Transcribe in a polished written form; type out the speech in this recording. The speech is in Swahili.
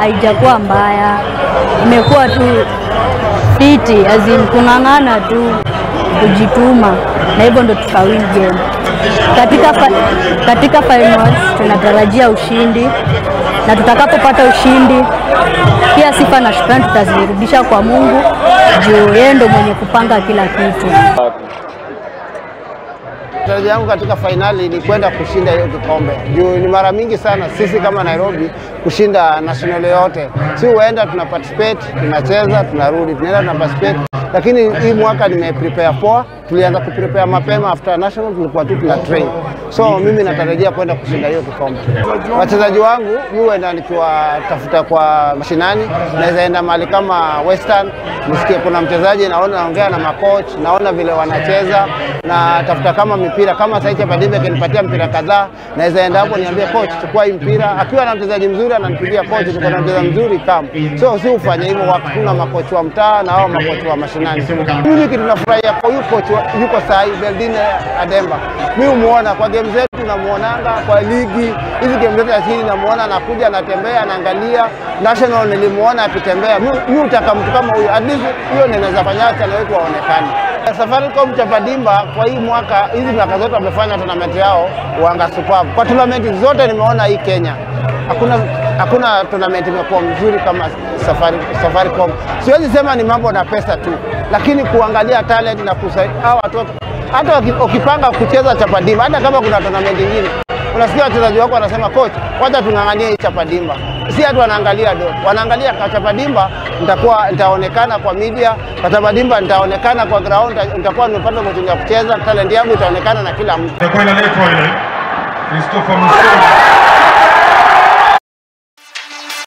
Haijakuwa mbaya, imekuwa tu fiti, as in kung'ang'ana tu, kujituma, na hivyo ndo tukawin game. Katika finals tunatarajia ushindi, na tutakapopata ushindi pia sifa na shukrani tutazirudisha kwa Mungu, juu yeye ndo mwenye kupanga kila kitu. Tarajio yangu katika finali ni kwenda kushinda hiyo kikombe. Juu ni mara mingi sana sisi kama Nairobi kushinda national yote. Si huenda tuna participate, tunacheza, tunarudi, tunaenda tuna participate. Lakini hii mwaka nime prepare poa, tulianza ku prepare mapema after national tulikuwa tu tuna train. So mimi natarajia kwenda kushinda hiyo kikombe. Wachezaji wangu mimi huenda nikiwatafuta kwa mashinani, naweza enda mahali kama Western, nisikie kuna mchezaji, naona naongea na makoch, naona vile wanacheza, na tafuta kama mipira kama sasa Chapa Dimba akinipatia mpira kadhaa, naweza enda hapo niambie coach chukua hii mpira. Akiwa na mchezaji mzuri ananipigia coach, tuko na mchezaji mzuri kama. So si ufanye hivyo, kuna makoch wa mtaa na hao makoch wa mashinani. Mimi kitu nafurahia kwa huyu coach yuko sahi Beldine Ademba. Mimi humuona kwa game zetu, namuonanga kwa ligi hizi game zetu ya chini, namuona anakuja anatembea anaangalia. National nilimuona akitembea. Mimi utaka mtu kama huyu, at least hiyo ninaweza fanya na wetu waonekane. Safaricom Chapa Dimba kwa hii mwaka, hizi miaka zote wamefanya tournament yao wanga superb. Kwa tournament zote nimeona hii Kenya, hakuna tournament imekuwa mzuri kama Safaricom. Siwezi sema ni mambo na pesa tu, lakini kuangalia talent na kusaidia hawa watoto. Hata ukipanga kucheza Chapa Dimba, hata kama kuna tournament nyingine, unasikia wachezaji wako wanasema coach, wacha tung'ang'anie hii Chapa Dimba. Si hatu wanaangalia do, wanaangalia kwa Chapa Dimba nitakuwa nitaonekana kwa media, kwa Chapa Dimba nitaonekana kwa ground, nitakuwa nimepata opportunity ya kucheza, talent yangu itaonekana na kila mtu. Christopher Musonda.